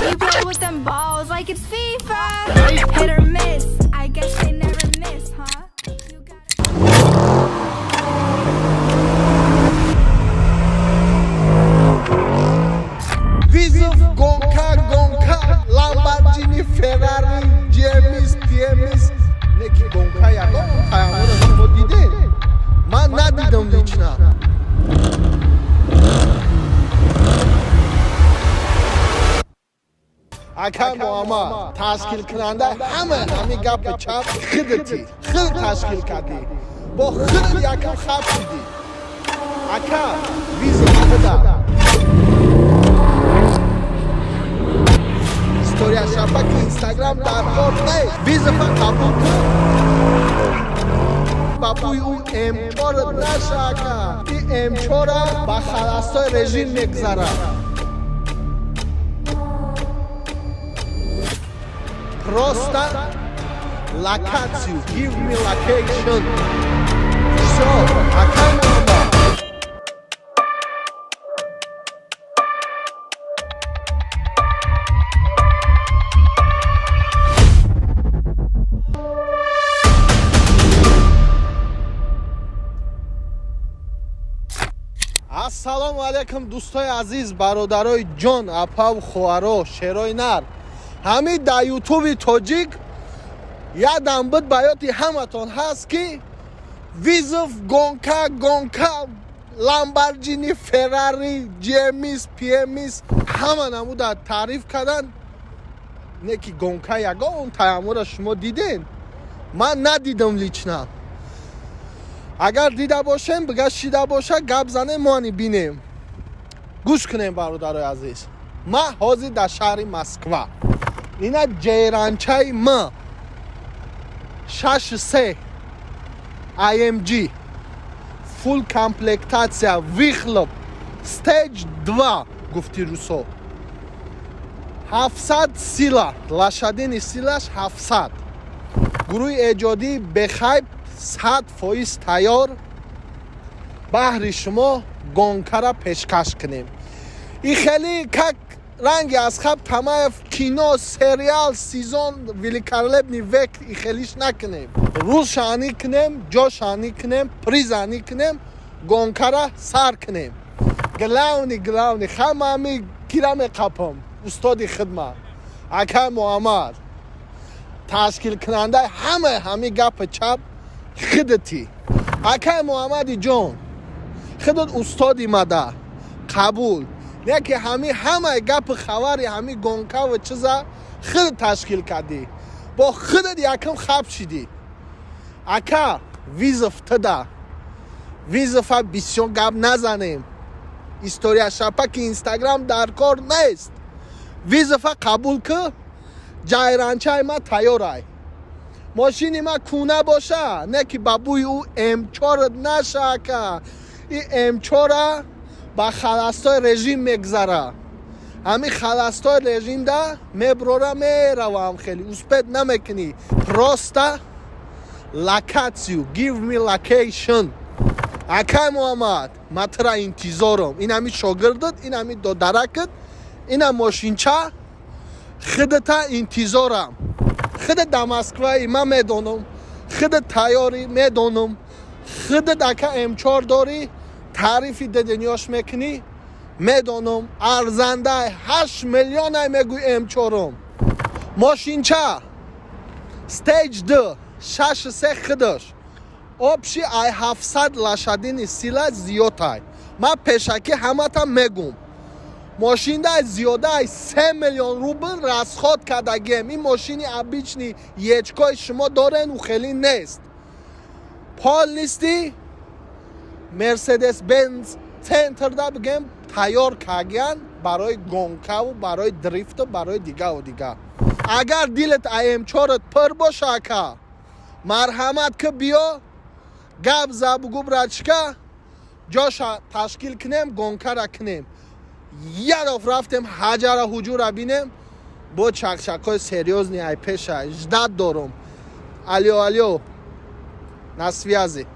You play with them balls like it's FIFA. Hit or miss, I guess they never miss, huh? You got Вызов, гонка, гонка, Ламборджини, Феррари, GMS, PMS. Неки гонка ягон таямуро шумо дидед? Ман надидам лично. Ака Муҳаммад, ташкилкунанда ҳама ҳамин гапи чап худати, худ ташкил кардӣ. Бо худ якам хаб шидӣ. Ака, вызов худа. История шапаки Инстаграм дар кор нест. Вызов а қабул кун. Ба бӯи ӯ М4 наша, ака. И М4 ба холостой режим мегзарад. Просто локацию, give me location. Всё, ака Муҳаммад. Ассалому алайкум, дӯстои азиз, бародарои ҷон, апаву хоҳаро, шерои нар. Ҳамин дар Ютуби тоҷик ядам буд, ба ёди ҳаматон ҳаст, ки вызов, гонка, гонка, Ламборджини, Феррари, GMS, PMS ҳама намуда таъриф кардан. Не ки гонка ягон таямура шумо диден? Ман надидам лично. Агар дида бошем, бига шида боша, гап занем, мо ани бинем, гӯш кунем. Бародарои азиз, ман ҳозир дар шаҳри Москва. Ина ҷайранчаи м 63 AMG, full комплектация, выхлоп, stage 2 гуфти русо, 700 сила, лошадиный силаш 700. Гурӯҳи эҷодии бехайб 100% тайёр баҳри шумо гонкара пешкаш кунем. И хеле как ранги Асхаб Тамаев кино, сериал, сезон «Великолепный век» и хелиш накунем. Рӯз шаънӣ кунем, ҷо шаънӣ кунем, приз ани кунем, гонкара сар кунем. Главный, главный, хамами кира меқапам, устоди хидмат, ака Муҳаммад, ташкилкунандаи ҳама ҳами гапи чап худати. Акай Муҳаммади ҷон, худат устоди мада, қабул. Не ки ҳами ҳамаи гапи хабари ҳами гонкаву чиза худат ташкил кардӣ, бо худат якам хаб шидӣ. Ака, вызов туда, вызов а бисёр гап назанем, история шапаки Инстаграм дар кор нест. Вызов а қабул ку, ҷайранчаи ма тайёрай. Мошини ма кӯна боша, не ки ба бӯи ӯ М4 наша, ака. И М4 ба холостой режим мегзара. Ҳамин холостой режимда меброра, меравам, хеле успеть намекунӣ. Просто локацию, give me location. Акай Муҳаммад, ма тура интизорам. Ин ҳами шогирдат, ин ҳами додаракат, ина мошинча худата интизорам. Худат дар Москваи, ман медонам, худат тайёрӣ, медонам, худат, ака, М4 дорӣ, таърифи дедениёш мекунӣ, медонам. Арзандай 8 миллионай мегӯй М4-ум. Мошинча stage 2, 6-3 худаш общий ай 700 лошадиный сила зиёдтай. Ман пешакӣ ҳамата мегум, мошинда зиёда ай 3 миллион рубл расход кардагием. Ин мошини обычный ечкои шумо дорен, у хеле нест. Полностью Мерседес Бенз центрда бигем тайёр кардиян барои гонкаву барои дрифту барои дигаву дига. Агар дилат АМ4 пур боша, ака, марҳамат, ки биё, гап за, бугу: «Братишка, ҷоша ташкил кунем, гонкара кунем». Ядоф рафтем, ҳаҷара ҳуҷура бинем, бо чақчақҳои серьёзный ай пеша ждать дорум. Алё, алё, на связи.